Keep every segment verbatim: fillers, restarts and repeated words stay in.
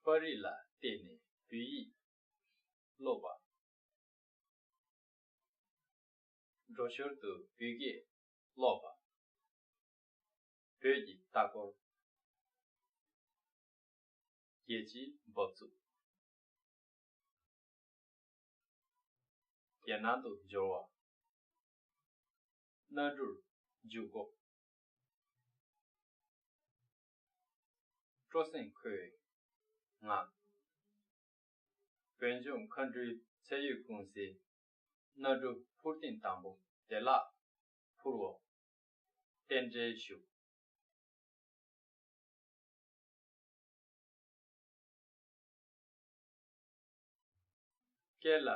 པར་རིས་ལ་བརྟེན་ནས་བོད་ཡིག་སློབ་པ། འགྲོ་ཞོར་དུ་བོད་སྐད་སློབ་པ། བོད་ཀྱི་ལྟ་སྐོར། རྒྱལ་སྤྱིའི་འབབ་ཚུགས། རྒྱལ་ནང་དུ་འབྱོར་བ། གནའ་གྲུར་འཇུག་སྒོ། སྤྲོ་སེམས་འཁོལ་བའི་ངང་། བོད་ལྗོངས་མཁའ་འགྲུལ་ཚད་ཡོད་ཀུང་སིའི་གནའ་གྲུ་འཕུར་ཐེངས་དང་པོ་བདེ་བླག་འཕུར་བར་རྟེན་འབྲེལ་ཞུ། སྐྱེས་ལ་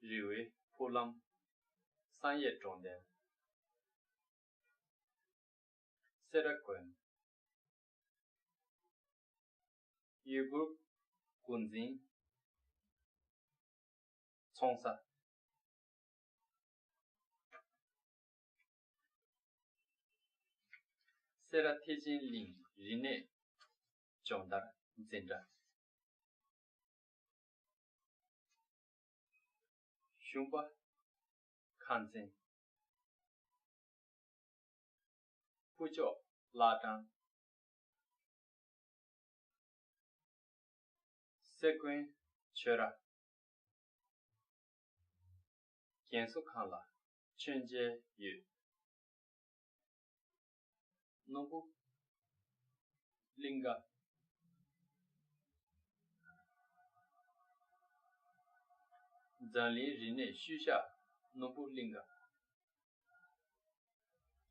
རེ་བའི་འཕུར་ལམ། བསམ་ཡས་གྲོང་རྡལ། སེ་ར་དགོན། ཡུལ་སྐོར་འགོ་འཛིན་ཚོང་ས། སེ་ར་ཐེག་ཆེན་གླིང་རིག་གནས་སྦྱོང་བརྡར་འཛིན་གྲྭ། གཞུང་པ་ཁང་ཚན། ཕུར་ལྕོག་བླ་བྲང་། སེ་ཀོན་ཆོས་ར། རྒན་གསོ་ཁང་ལ་མཆོད་མཇལ་ཡོད། སྣུམ་པོ་གླིང་ག། འཛམ་གླིང་རིག་གནས་ཤུལ་བཞག་སྣུམ་པོ་གླིང་ག།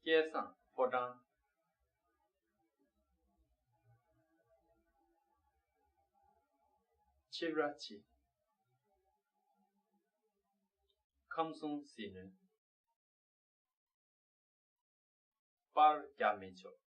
སྐལ་བཟང་ཕོ་བྲང་། ཆིབས་ར་ཆེ། ཁམས་གསུམ་ཟིལ་གནོན། པར་རྒྱག་མི་ཆོག།